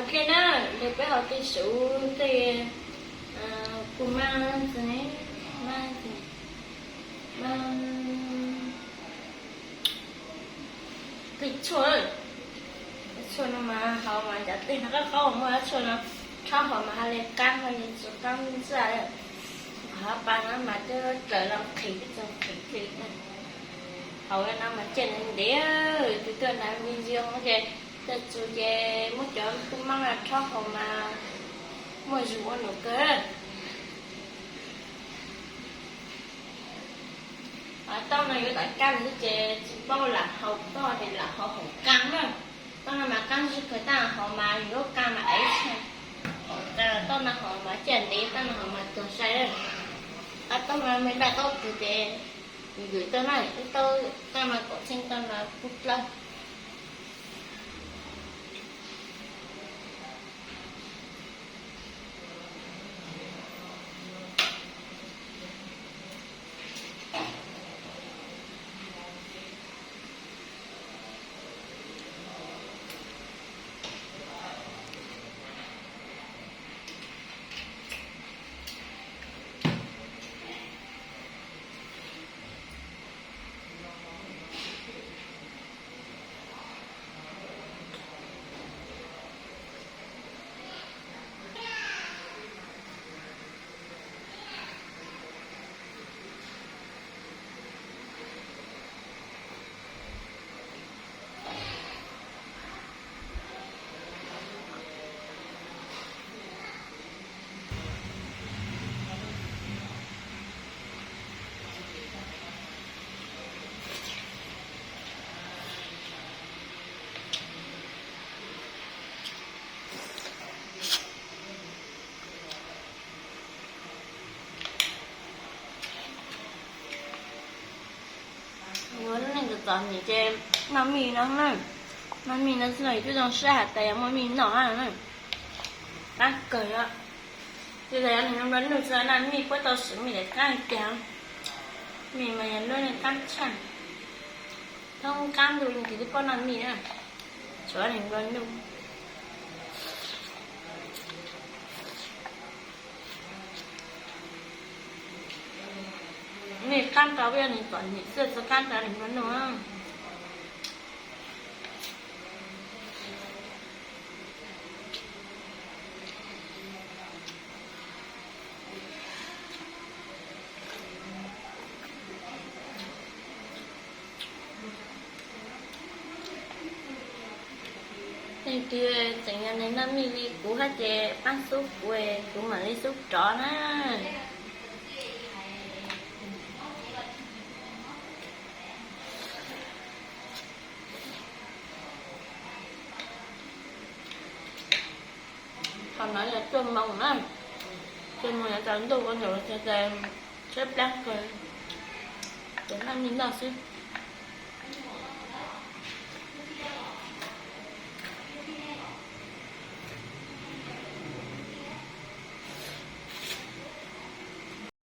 Dlej na, nws peb hauv tej suv tej, kuj maj, maj, maj, tej tshuaj, tshuaj no mas hauv mas cov tej no qab qaub muaj tshuaj no rhaub hauv mas ha le qab no, tsis qab ntxaj. Qhov pa no mas twb dlaws los qhis twb txog qhis li. Hauv no mas ciaj ntev ntev, tus tuaj nrad me ntsis ces tuaj txug ces muab cov kub mab no rhaub hauv mas muaj zug ua num kawg. Taub no yuav tawm kab xwb ces tsis paub lam hau, taub ces lam hau hauv qab na. Taub no mas qab zib kawg, tab hauv mas yuav qab mas ev tshaj. Taub no hauv mas ciaj ntev, taub no hauv mas tuag sai. Taub no me ntaj taub twg ces vwm tau na, ib taub, taub no kaum txheeb, taub no pub plaub. Ua lub neej txom txom nyem ces noj mij no na, noj mij no xwb no, yus twb zoo siab hais tias yog muaj mij noj na. Qab kawg os. Yog tias yog neeg nplua nuj xwb noj mij puab tau swm mij daim qab tiag. Mij mas yog lub neej qab tshaj, thoob qab ntuj leej twg twb paub noj mij na, tsuav neeg nplua nuj. Mij qab rau peb yog neeg txom nyem xwb txhob qab rau neeg nplua nuj. Leej twg tseem yog neeg noj mij li kuv hab ces pab xub kuv, kuv mam li xub rov na. Qhov no yog cuaj moos na, cuaj moos yuav tsaus ntuj ua ntawm ces tshaib plab kawg, ces noj mij noj xwb.